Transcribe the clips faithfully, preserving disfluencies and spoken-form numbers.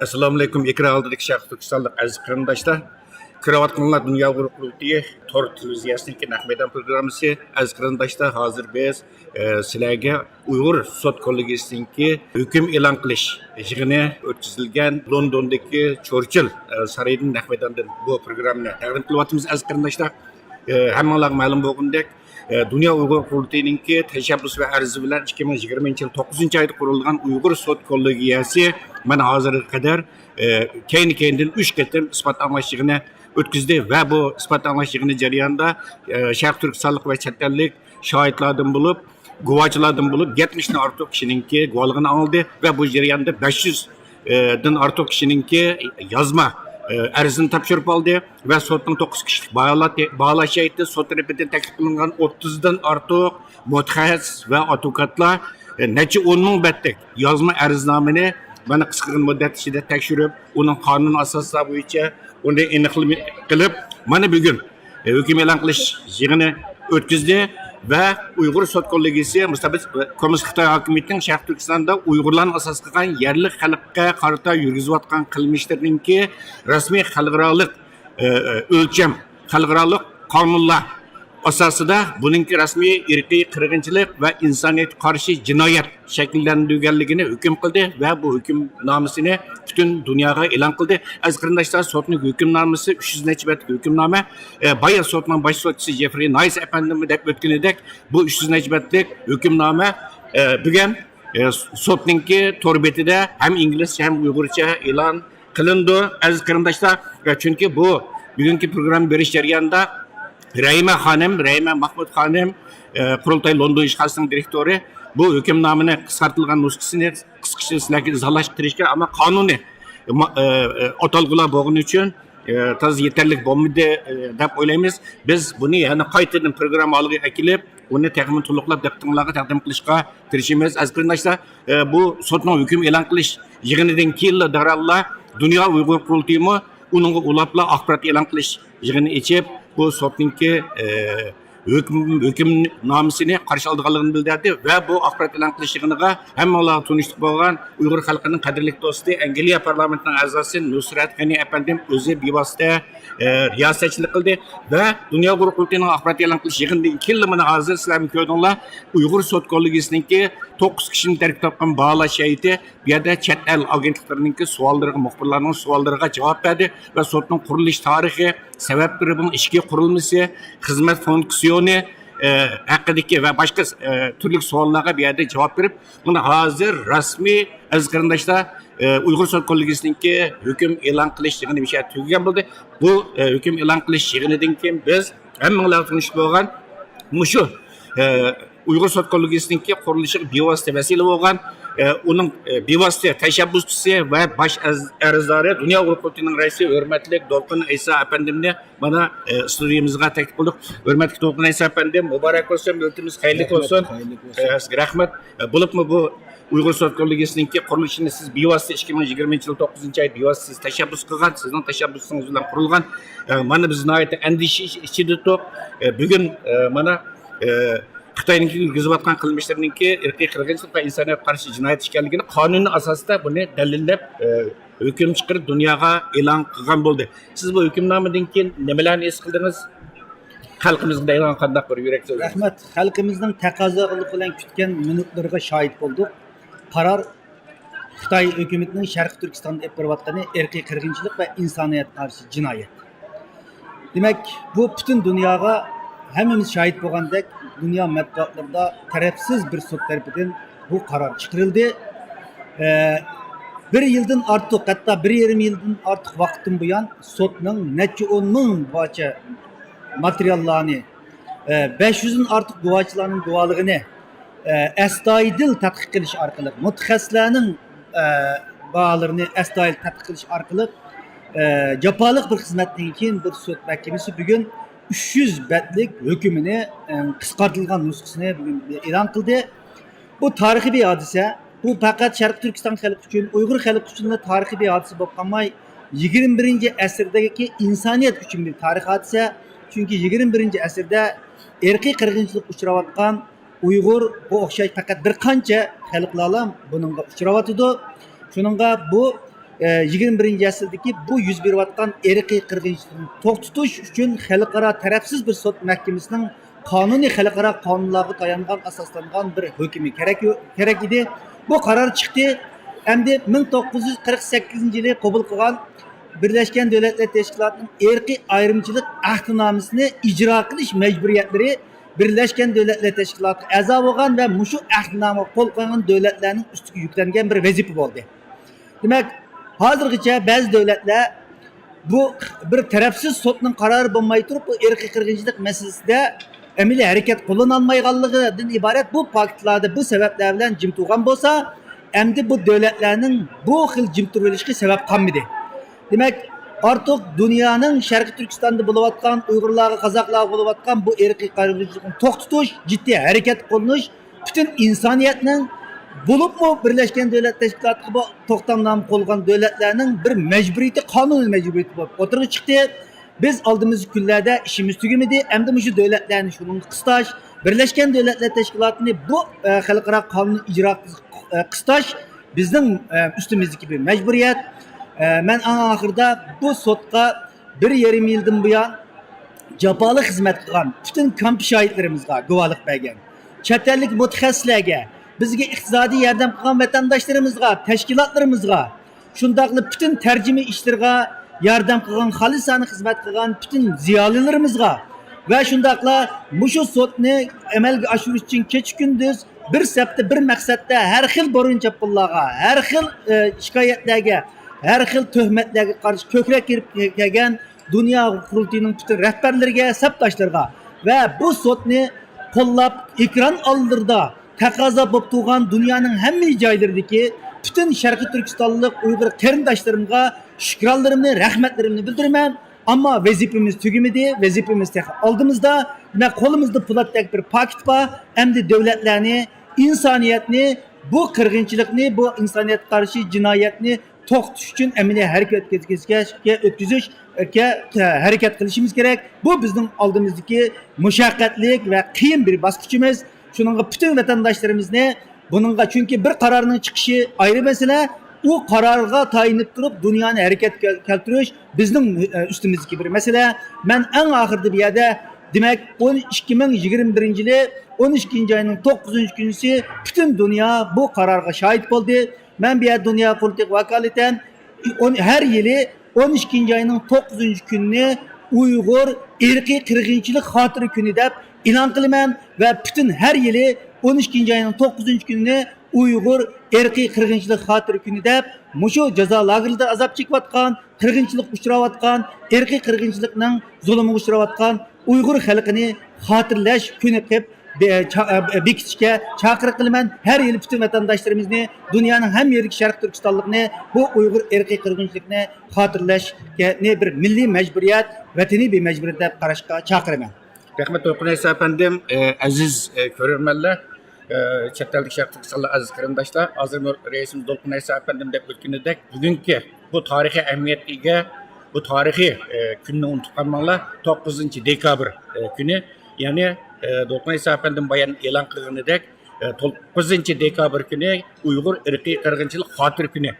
ئەسسالامۇئەلەيكۇم، ئېكران ئالدىدىكى شەرقىي تۈركىستانلىق ئەزىز قېرىنداشلار. كۆرۈۋاتقىنىڭلار دۇنيا ئۇيغۇر قۇرۇلتىيى تور تېلېۋىزىيەسىنىڭكى نەق مەيدان پروگراممىسى. ئەزىز قېرىنداشلار، ھازىر بىز، ئە، سىلەرگە ئۇيغۇر سوت كوللېگىيىسىنىڭكى ھۆكۈم ئېلان قىلىش يىغىنى ئۆتكۈزۈلگەن لوندوندىكى چورچىل، ئە، سارىيىدىن نەق مەيداندىن بۇ پروگراممىنى تەقدىم قىلىۋاتىمىز، ئەزىز قېرىنداشلار. ئە، ھەممىڭلارغا مەلۇم بولغىنىدەك، ئە، دۇنيا ئۇيغۇر قۇرۇلتىيىنىڭكى تەشەببۇس ۋە ئەرزى بىلەن ئىككى مىڭ يىگىرمىنچى يىل توققۇزىنچى ئايدا قۇرۇلغان ئۇيغۇر سوت كوللېگىيەسى مانا ھازىرغا قەدەر، ئە، كەينى-كەينىدىن ئۈچ قېتىم ئىسپات ئاڭلاش يىغىنى ئۆتكۈزدى ۋە بۇ ئىسپات ئاڭلاش يىغىنى جەريانىدا، ئە، شەرقىي تۈركىستانلىق ۋە چەت ئەللىك شاھىتلاردىن بولۇپ، گۇۋاچىلاردىن بولۇپ يەتمىشتىن ئارتۇق كىشىنىڭكى گۇۋاھلىقىنى ئاڭلىدى ۋە بۇ جەرياندا بەش يۈز دىن ئارتۇق كىشىنىڭكى يازما، ئە، ئەرزىنى تاپشۇرۇپ ئالدى ۋە سوتنىڭ توققۇز كىشىلىك باھالا-، باھالاش ھەيئىتى سوت تەرىپىدىن تەكلىپ قىلىنغان ئوتتۇزدىن ئارتۇق مۇتەخەسسىس ۋە ئادۋوكاتلار، ئە، نەچچە ئون مىڭ بەتلىك يازما ئەرزنامىنى مانا قىسقىغىنە مۇددەت ئىچىدە تەكشۈرۈپ، ئۇنىڭ قانۇن ئاساسلار بويىچە ئۇنى ئېنىقلىما قىلىپ، مانا بۈگۈن ھۆكۈم ئېلان قىلىش يىغىنى ئۆتكۈزدى ۋە ئۇيغۇر سوت كوللېگىيىسى مۇستەبىت كوممۇنىست خىتاي ھاكىمىيىتىنىڭ شەرقىي تۈركىستاندا ئۇيغۇرلارنى ئاساس قىلغان يەرلىك خەلققە قارىتا يۈرگۈزۈۋاتقان قىلمىشلىرىنىڭكى رەسمىي خەلقئارالىق، ئۆلچەم، خەلقئارالىق قانۇنلار ئاساسىدا بۇنىڭكى رەسمىي ئىرقىي قىرغىنچىلىق ۋە ئىنسانىيەتكە قارشى جىنايەت شەكىللەندۈرگەنلىكىنى ھۆكۈم قىلدى ۋە بۇ ھۆكۈمنامىسىنى پۈتۈن دۇنياغا ئېلان قىلدى. ئەزىز قېرىنداشلار، سوتنىڭ ھۆكۈمنامىسى ئۈچ يۈز نەچچە بەتلىك ھۆكۈمنامە. ئە، بايا سوتنىڭ باش سوتچىسى جېفرىي نايس ئەپەندىمۇ دەپ ئۆتكىنىدەك، بۇ ئۈچ يۈز نەچچە بەتلىك ھۆكۈمنامە، ئە، بۈگۈن، ئە، سوتنىڭكى تور بېتىدە ھەم ئىنگلىزچە ھەم ئۇيغۇرچە ئېلان قىلىنىدۇ، ئەزىز قېرىنداشلار. ئە، چۈنكى بۇ بۈگۈنكى پروگرامما بېرىش جەريانىدا رەھىمە خانىم، رەھىمە ماھمۇت خانىم، ئە، قۇرۇلتاي لوندون ئىشخانىسىنىڭ دىرېكتورى، بۇ ھۆكۈمنامىنى قىسقارتىلغان نۇسخىسىنى قىسقىچە سىلەرگە ئىزاھلاشقا تىرىشكەن، ئەمما قانۇنىي ما-، ئە، ئە، ئاتالغۇلار بولغىنى ئۈچۈن، ئە، تازا يېتەرلىك بولمىدى، ئە، دەپ ئويلايمىز. بىز بۇنى يەنە قايتىدىن پروگرامما ھالىغا ئەكېلىپ، ئۇنى تېخىمۇ تولۇقلاپ دىققىتىڭلارغا تەقدىم قىلىشقا تىرىشىمىز. ئەزىز قېرىنداشلار، ئە، بۇ سوتنىڭ ھۆكۈم ئېلان قىلىش يىغىنىدىن كېيىنلا دەرھاللا دۇنيا ئۇيغۇر قۇرۇلتىيىمۇ ئۇنىڭغا ئۇلاپلا ئاخبارات ئېلان قىلىش يىغىنى ئېچىپ، بۇ سوتنىڭكى، ئە، ھۆكۈم-، ھۆكۈمنامىسىنى قارشى ئالىدىغانلىقىنى بىلدۈردى ۋە بۇ ئاخبارات ئېلان قىلىش يىغىنىغا ھەممىڭلارغا تونۇشلۇق بولغان ئۇيغۇر خەلقىنىڭ قەدىرلىك دوستى، ئەنگلىيە پارلامېنتىنىڭ ئەزاسى نۇسرەت غېنى ئەپەندىم ئۆزى بىۋاسىتە، ئە، رىياسەتچىلىك قىلدى ۋە دۇنيا ئۇيغۇر قۇرۇلتىيىنىڭ ئاخبارات ئېلان قىلىش يىغىنىدىن كېيىنلا مانا ھازىر سىلەرمۇ كۆردۈڭلار، ئۇيغۇر سوت كوللېگىيىسىنىڭكى توققۇز كىشىنى تەركىب تاپقان باھالاش ھەيئىتى بۇ يەردە چەت ئەل ئاگېنتلىقلىرىنىڭكى سوئاللىرىغا، مۇخبىرلارنىڭ سوئاللىرىغا جاۋاب بەردى ۋە سوتنىڭ قۇرۇلۇش تارىخى، سەۋەبلىرى، بۇنىڭ ئىچكى قۇرۇلمىسى، خىزمەت فۇنكسىيونى، ئە، ھەققىدىكى ۋە باشقا، ئە، تۈرلۈك سوئاللارغا بۇ يەردە جاۋاب بېرىپ، مانا ھازىر رەسمىي، ئەزىز قېرىنداشلار، ئە، ئۇيغۇر سوت كوللېگىيىسىنىڭكى ھۆكۈم ئېلان قىلىش يىغىنى مۇشۇ يەردە تۈگىگەن بولدى. بۇ، ئە، ھۆكۈم ئېلان قىلىش يىغىنىدىن كېيىن بىز ھەممىڭلار تونۇشلۇق بولغان مۇشۇ، ئە، ئۇيغۇر سوت كوللېگىيىسىنىڭكى قۇرۇلۇشىغا بىۋاسىتە ۋەسىلە بولغان، ئە، ئۇنىڭ، ئە، بىۋاسىتە تەشەببۇسچىسى ۋە باش ئەز-، ئەرزدارى، دۇنيا ئۇيغۇر قۇرۇلتىيىنىڭ رەئىسى ھۆرمەتلىك دولقۇن ئەيسا ئەپەندىمنى مانا، ئە، ئىستۇدىيىمىزغا تەكلىپ قىلدۇق. ھۆرمەتلىك دولقۇن ئەيسا ئەپەندىم، مۇبارەك بولسۇن، مىللىتىمىز خەيرلىك بولسۇن. خەيرلىك بولسۇن. ئە، سىزگە رەھمەت. ئە، بولۇپمۇ بۇ ئۇيغۇر سوت كوللېگىيىسىنىڭكى قۇرۇلۇشىنى سىز بىۋاسىتە ئىككى مىڭ يىگىرمىنچى يىل توققۇزىنچى ئاي بىۋاسىتە سىز تەشەببۇس قىلغان، سىزنىڭ تەشەببۇسىڭىز بىلەن قۇرۇلغان. ئە، مانا بىز ناھايىتى ئەندىشە ئىچىدە تۇرۇپ، ئە، بۈگۈن، ئە، مانا، ئە، خىتاينىڭكى يۈرگۈزۈۋاتقان قىلمىشلىرىنىڭكى ئىرقىي قىرغىنچىلىق ۋە ئىنسانىيەتكە قارشى جىنايەت ئىكەنلىكىنى قانۇنىي ئاساستا بۇنى دەلىللەپ، ئە، ھۆكۈم چىقىرىپ دۇنياغا ئېلان قىلغان بولدى. سىز بۇ ھۆكۈمنامىدىن كېيىن نېمىلەرنى ھېس قىلدىڭىز؟ خەلقىمىزگە دەيدىغان قانداق بىر يۈرەك سۆزى؟ رەھمەت. خەلقىمىزنىڭ تەقەززالىقى بىلەن كۈتكەن مىنۇتلىرىغا شاھىت بولدۇق. قارار خىتاي ھۆكۈمىتىنىڭ شەرقىي تۈركىستاندا ئېلىپ بېرىۋاتقىنى ئىرقىي قىرغىنچىلىق ۋە ئىنسانىيەتكە قارشى جىنايەت. دېمەك، بۇ پۈتۈن دۇنياغا ھەممىمىز شاھىت بولغاندەك، دۇنيا مەتبۇئاتلىرىدا تەرەپسىز بىر سوت تەرىپىدىن بۇ قارار چىقىرىلدى. ئە، بىر يىلدىن ئارتۇق، ھەتتا بىر يېرىم يىلدىن ئارتۇق ۋاقىتتىن بۇيان سوتنىڭ نەچچە ئون مىڭ بارچە ماتېرىياللارنى، ئە، بەش يۈزدىن ئارتۇق گۇۋاچىلارنىڭ گۇۋاھلىقىنى، ئە، ئەستايىدىل تەتقىق قىلىش ئارقىلىق، مۇتەخەسسىسلەرنىڭ، ئە، باھالىرىنى ئەستايىدىل تەتقىق قىلىش ئارقىلىق، ئە، جاپالىق بىر خىزمەتتىن كېيىن بىر سوت مەھكىمىسى بۈگۈن ئۈچ يۈز بەتلىك ھۆكۈمىنى، ئە، قىسقارتىلغان نۇسخىسىنى بۈگۈن ئېلان قىلدى. بۇ تارىخىي بىر ھادىسە. بۇ پەقەت شەرقىي تۈركىستان خەلقى ئۈچۈن، ئۇيغۇر خەلقى ئۈچۈنلا تارىخىي بىر ھادىسە بولۇپ قالماي، يىگىرمە بىرىنچى ئەسىردىكى ئىنسانىيەت ئۈچۈن بىر تارىخىي ھادىسە. چۈنكى يىگىرمە بىرىنچى ئەسىردە ئىرقىي قىرغىنچىلىققا ئۇچراۋاتقان ئۇيغۇرغا ئوخشاش پەقەت بىر قانچە خەلقلەرلا بۇنىڭغا ئۇچراۋاتىدۇ. شۇنىڭغا بۇ يىگىرمە بىرىنچى ئەسىردىكى بۇ يۈز بېرىۋاتقان ئىرقىي قىرغىنچىلىقنى توختىتىش ئۈچۈن خەلقئارا تەرەپسىز بىر سوت مەھكىمىسىنىڭ قانۇنىي خەلقئارا قانۇنلارغا تايانغان، ئاساسلانغان بىر ھۆكمى كېرەك، كېرەك ئىدى. بۇ قارار چىقتى. ئەمدى مىڭ توققۇز يۈز قىرىق سەككىزىنچى يىلى قوبۇل قىلغان بىرلەشكەن دۆلەتلەر تەشكىلاتىنىڭ ئىرقىي ئايرىمچىلىق ئەھدىنامىسىنى ئىجرا قىلىش مەجبۇرىيەتلىرى بىرلەشكەن دۆلەتلەر تەشكىلاتىغا ئەزا بولغان ۋە مۇشۇ ئەھدىنامىغا قول قويغان دۆلەتلەرنىڭ ئۈستىگە يۈكلەنگەن بىر ۋەزىپە بولدى. دېمەك، ھازىرغىچە بەزى دۆلەتلەر بۇ بىر تەرەپسىز سوتنىڭ قارارى بولماي تۇرۇپ، بۇ ئىرقىي قىرغىنچىلىق مەسىلىسىدە ئەمەلىي ھەرىكەت قوللىنالمايغانلىقىدىن ئىبارەت بۇ پاكىتلاردا بۇ سەۋەبلەر بىلەن جىم تۇرغان بولسا، ئەمدى بۇ دۆلەتلەرنىڭ بۇ خىل جىم تۇرۇۋېلىشقا سەۋەب قالمىدى. دېمەك، ئارتۇق دۇنيانىڭ شەرقىي تۈركىستاندا بولۇۋاتقان، ئۇيغۇرلارغا، قازاقلارغا بولۇۋاتقان بۇ ئىرقىي قىرغىنچىلىقنى توختىتىش، جىددىي ھەرىكەت قوللىنىش پۈتۈن ئىنسانىيەتنىڭ، بولۇپمۇ بىرلەشكەن دۆلەت تەشكىلاتىغا بۇ توختامنامە قوللىغان دۆلەتلەرنىڭ بىر مەجبۇرىيىتى، قانۇنىي مەجبۇرىيىتى بولۇپ ئوتتۇرىغا چىقتى. بىز ئالدىمىزدىكى كۈنلەردە ئىشىمىز تۈگىمىدى، ئەمدى مۇشۇ دۆلەتلەرنى شۇنىڭغا قىستاش، بىرلەشكەن دۆلەتلەر تەشكىلاتىنى بۇ، ئە، خەلقئارا قانۇننى ئىجرا، ئە، قىستاش بىزنىڭ، ئە، ئۈستىمىزدىكى بىر مەجبۇرىيەت. ئە، مەن ئەڭ ئاخىرىدا بۇ سوتقا بىر يېرىم يىلدىن بۇيان جاپالىق خىزمەت قىلغان پۈتۈن كامپ شاھىتلىرىمىزغا گۇۋاھلىق بەرگەن، چەت ئەللىك مۇتەخەسسىسلەرگە، بىزگە ئىقتىسادىي ياردەم قىلغان ۋەتەنداشلىرىمىزغا، تەشكىلاتلىرىمىزغا، شۇنداقلا پۈتۈن تەرجىمە ئىشلىرىغا ياردەم قىلغان، خالىسانە خىزمەت قىلغان پۈتۈن زىيالىيلىرىمىزغا ۋە شۇنداقلا مۇشۇ سوتنى ئەمەلگە ئاشۇرۇش ئۈچۈن كېچە-كۈندۈز بىر سەپتە، بىر مەقسەتتە ھەر خىل بۇرۇن چاپقۇنلارغا، ھەر خىل، ئە، شىكايەتلەرگە، ھەر خىل تۆھمەتلەرگە قارشى كۆكرەك كېرىپ كەلگەن دۇنيا قۇرۇلتىيىنىڭ پۈتۈن رەھبەرلىرىگە، سەپداشلىرىغا ۋە بۇ سوتنى قوللاپ، ئېكران ئالدىدا تەقەززا بولۇپ تۇرغان دۇنيانىڭ ھەممە جايلىرىدىكى پۈتۈن شەرقىي تۈركىستانلىق ئۇيغۇر قېرىنداشلىرىمغا شۈكرانلىرىمنى، رەھمەتلىرىمنى بىلدۈرىمەن. ئەمما ۋەزىپىمىز تۈگىمىدى، ۋەزىپىمىز تېخى ئالدىمىزدا. دېمەك، قولىمىزدا پولاتتەك بىر پاكىت بار. ئەمدى دۆلەتلەرنى، ئىنسانىيەتنى، بۇ قىرغىنچىلىقنى، بۇ ئىنسانىيەتكە قارشى جىنايەتنى توختىتىش ئۈچۈن ئەمەلىي ھەرىكەت ئۆتكۈزۈشكە، ئۆتكۈزۈشكە ھەرىكەت قىلىشىمىز كېرەك. بۇ بىزنىڭ ئالدىمىزدىكى مۇشەققەتلىك ۋە قىيىن بىر باسقۇچىمىز. شۇنىڭغا پۈتۈن ۋەتەنداشلىرىمىزنى بۇنىڭغا، چۈنكى بىر قارارنىڭ چىقىشى ئايرى مەسىلە، ئۇ قارارغا تايىنىپ تۇرۇپ دۇنيانى ھەرىكەتكە كەلتۈرۈش بىزنىڭ، ئە، ئۈستىمىزدىكى بىر مەسىلە. مەن ئەڭ ئاخىرىدا بۇ يەردە، دېمەك، ئون ئىككى مىڭ يىگىرمە بىرىنچى يىلى ئون ئىككىنچى ئاينىڭ توققۇزىنچى كۈنىسى پۈتۈن دۇنيا بۇ قارارغا شاھىت بولدى. مەن بۇ يەردە دۇنيا قۇرۇلتىيىغا ۋاكالىتەن ئون، ھەر يىلى ئون ئىككىنچى ئاينىڭ توققۇزىنچى كۈنىنى ئۇيغۇر ئىرقىي قىرغىنچىلىق خاتىرە كۈنى دەپ ئېلان قىلىمەن ۋە پۈتۈن ھەر يىلى ئون ئىككىنچى ئاينىڭ توققۇزىنچى كۈنىنى ئۇيغۇر ئىرقىي قىرغىنچىلىق خاتىرە كۈنى دەپ، مۇشۇ جازا لاگېرلىرىدا ئازاب چېكىۋاتقان، قىرغىنچىلىققا ئۇچراۋاتقان، ئىرقىي قىرغىنچىلىقنىڭ زۇلۇمىغا ئۇچراۋاتقان ئۇيغۇر خەلقىنى خاتىرىلەش كۈنى قىلىپ بە-، چا-، بېكىتىشكە چاقىرىق قىلىمەن. ھەر يىلى پۈتۈن ۋەتەنداشلىرىمىزنى، دۇنيانىڭ ھەممە يېرىدىكى شەرقىي تۈركىستانلىقنى بۇ ئۇيغۇر ئىرقىي قىرغىنچىلىقنى خاتىرىلەشنى بىر مىللىي مەجبۇرىيەت، ۋەتىنىي بىر مەجبۇرىيەت دەپ قاراشقا چاقىرىمەن. رەھمەت، دولقۇن ئەيسا ئەپەندىم. ئە، ئەزىز، ئە، كۆرۈرمەنلەر، ئە، چەت ئەلدىكى شەرقىي تۈركىستانلىق ئەزىز قېرىنداشلار، ھازىر رەئىسىمىز دولقۇن ئەيسا ئەپەندىم دەپ ئۆتكىنىدەك، بۈگۈنكى بۇ تارىخىي ئەھمىيەتكە ئىگە، بۇ تارىخىي، ئە، كۈننى ئۇنتۇپ قالماڭلار. توققۇزىنچى دېكابىر، ئە، كۈنى، يەنى، ئە، دولقۇن ئەيسا ئەپەندىم بايان ئېلان قىلغىنىدەك، ئە، توققۇزىنچى دېكابىر كۈنى ئۇيغۇر ئىرقىي قىرغىنچىلىق خاتىرە كۈنى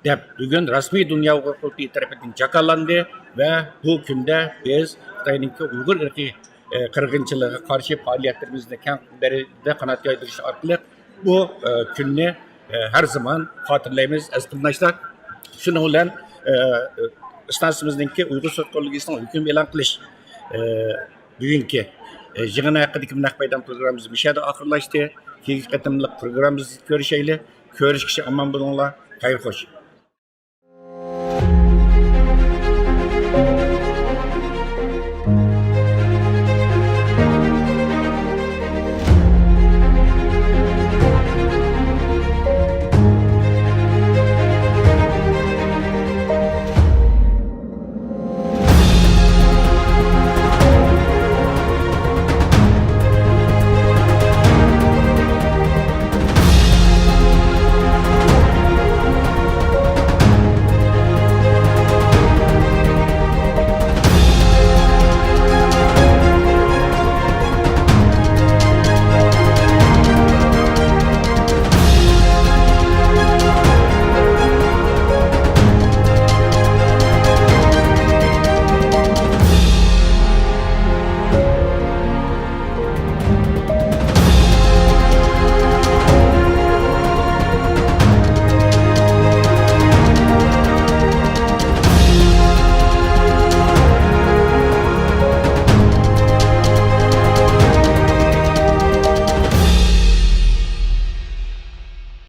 دەپ بۈگۈن رەسمىي دۇنيا ئۇيغۇر قۇرۇلتىيى تەرىپىدىن جاكارلاندى ۋە بۇ كۈندە بىز خىتاينىڭكى ئۇيغۇر ئىرقىي، ئە، قىرغىنچىلىقىغا قارشى پائالىيەتلىرىمىزنى كەڭ دائىرىدە قانات يايدۇرۇش ئارقىلىق بۇ، ئە، كۈننى، ئە، ھەر زامان خاتىرىلەيمىز، ئەزىز قېرىنداشلار. شۇنىڭ بىلەن، ئە، ئىستانسىمىزنىڭكى ئۇيغۇر سوت كوللېگىيىسىنىڭ ھۆكۈم ئېلان قىلىش، ئە، بۈگۈنكى، ئە، يىغىنى ھەققىدىكى نەق مەيدان پروگراممىمىز مۇشۇ يەردە ئاخىرلاشتى. كېيىنكى قېتىملىق پروگراممىمىزدا كۆرۈشەيلى. كۆرۈشكىچە ئامان بولۇڭلار. خەير خوش.